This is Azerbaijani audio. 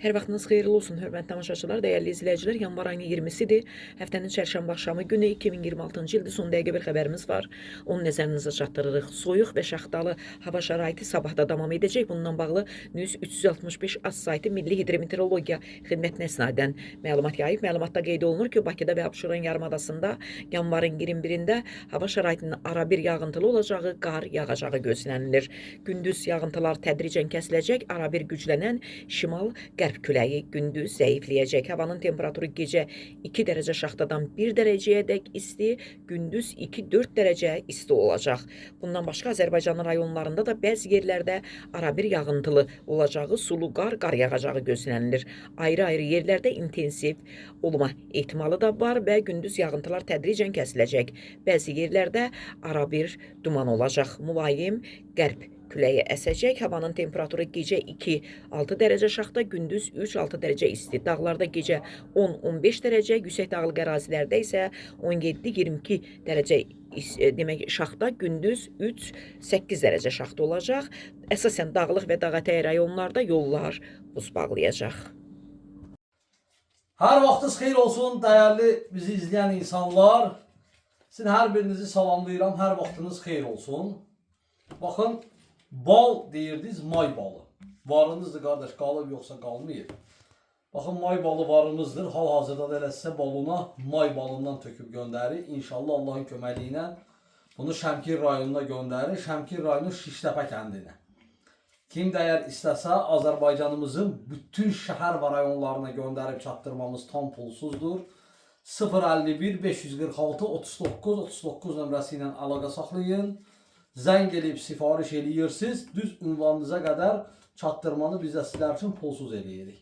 Hər vaxtınız xeyirli olsun, hörmətli tamaşaçılar, dəyərli izləyicilər. Yanvar ayının 20-sidir. Həftənin çərşənbə axşamı günü 2026-cı ildir. Son dəqiqə bir xəbərimiz var. Onu nəzərinizə çatdırırıq. Soyuq və şaxtalı hava şəraiti sabah da davam edəcək. Bununla bağlı News 365 AZ saytı Milli Hidrometeorologiya Xidmətinə istinadən məlumat yayıb. Məlumatda qeyd olunur ki, Bakıda və Abşeron yarımadasında yanvarın 21-də hava şəraitinin arabir yağıntılı olacağı, qar yağacağı gözlənilir. Gündüz yağıntılar tədricən kəsiləcək, arabir güclənən şimal-qərb küləyi gündüz zəifləyəcək. Havanın temperaturu gecə 2 dərəcə şaxtadan 1 dərəcəyədək isti, gündüz 2-4 dərəcə isti olacaq. Bundan başqa Azərbaycanın rayonlarında da bəzi yerlərdə arabir yağıntılı olacağı, sulu qar, qar yağacağı gözlənilir. Ayrı-ayrı yerlərdə intensiv olma ehtimalı da var və gündüz yağıntılar tədricən kəsiləcək. Bəzi yerlərdə arabir duman olacaq. Mülayim qərb küləyi əsəcək. Havanın temperaturu gecə 2-6 dərəcə şaxta, gündüz 3-6 dərəcə isti. Dağlarda gecə 10-15 dərəcə, yüksək dağlıq ərazilərdə isə 17-22 dərəcə demək şaxta, gündüz 3-8 dərəcə şaxta olacaq. Əsasən dağlıq və dağətəyi rayonlarda yollar buz bağlayacaq. Hər vaxtınız xeyir olsun, dəyərli bizi izləyən insanlar. Sizin hər birinizi salamlayıram. Hər vaxtınız xeyir olsun. Baxın, bal deyirdiniz, may balı. Varınızdır qardaş, qalıb yoxsa qalmayıb. Baxın, may balı varımızdır. Hal-hazırda da elə sizə balona may balından töküb göndərir. İnşallah Allahın köməkliyi ilə bunu Şəmkir rayonuna göndərir. Şəmkir rayonu Şiştəpə kəndinə. Kim də əgər istəsə Azərbaycanımızın bütün şəhər və rayonlarına göndərib çatdırmamız tam pulsuzdur. 051 546 39 39 nömrəsi ilə əlaqə saxlayın. Zəng eləyib sifariş eləyirsiniz. Düz ünvanınıza qədər çatdırmanı biz də sizlər üçün pulsuz eləyirik.